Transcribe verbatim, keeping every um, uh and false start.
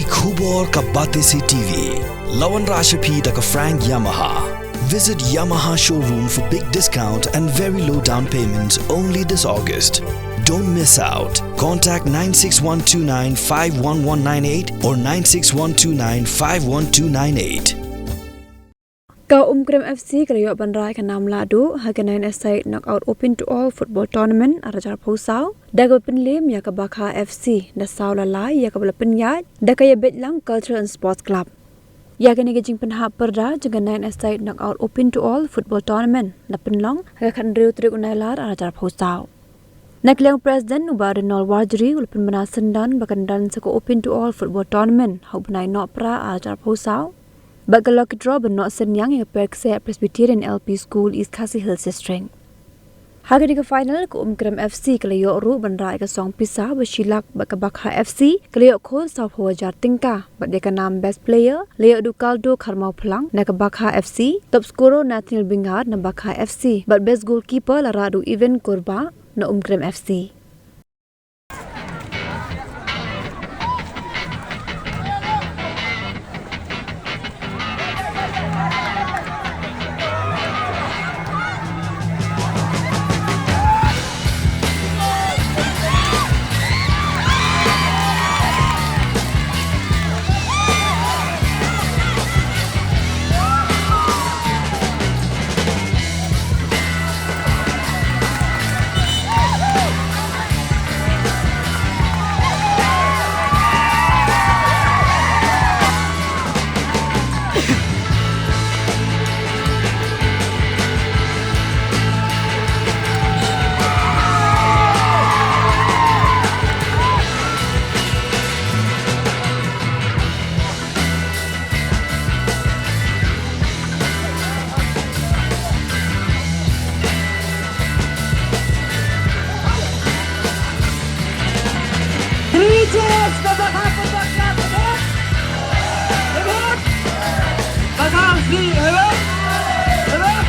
Khubor ka Batesi T V. La wanrah sha phi da ka Frank Yamaha. Visit Yamaha showroom for big discount and very low down payments only this August. Don't miss out. Contact nine six one two nine five one one nine eight or nine six one two nine five one two nine eight. Ka Umkrem F C ka la ïoh ban rah ïa ka nam lahduh ha ka nine-a-side knockout open to all football tournament ar hajar arphew saw da kaba pynliem ïa ka Bakha F C da saw la lai ïa kaba la pynïaid da ka Ïabeit Lang Cultural and Sports Club. Ïa kane ka jingpynhap pyrda jong ka nine-a-side knockout open to all football tournament la pynlong ha ka khathynriew tarik u Nailar ar hajar arphew saw. Na ka liang u President u Bah Reynald Warjri u la pynbna syndon ba kan don sa ka open to all football tournament ha u bnai Nohprah ar hajar arphew saw bad ka lucky draw ban noh synñiang ïa ka Perkseh Presbyterian L P School, East Khasi Hills District. Ha kane ka final ka Umkrem F C ka la ïoh ruh ban rah ïa ka song pisa ba shi lak bad ka Bakha F C ka la ïoh khun sawphew hajar tyngka bad ïa ka nam best player la ïoh da u Kaldo Kharmawphlang na ka Bakha F C, top scorer Nathaniel Bingar na Bakha F C bad best goalkeeper la rah da u Even Kurba na Umkrem F C. Three cheers for the Hakha Football Club. Hip hip. Hip hip. Bakha F C, hip hip. Hip hip.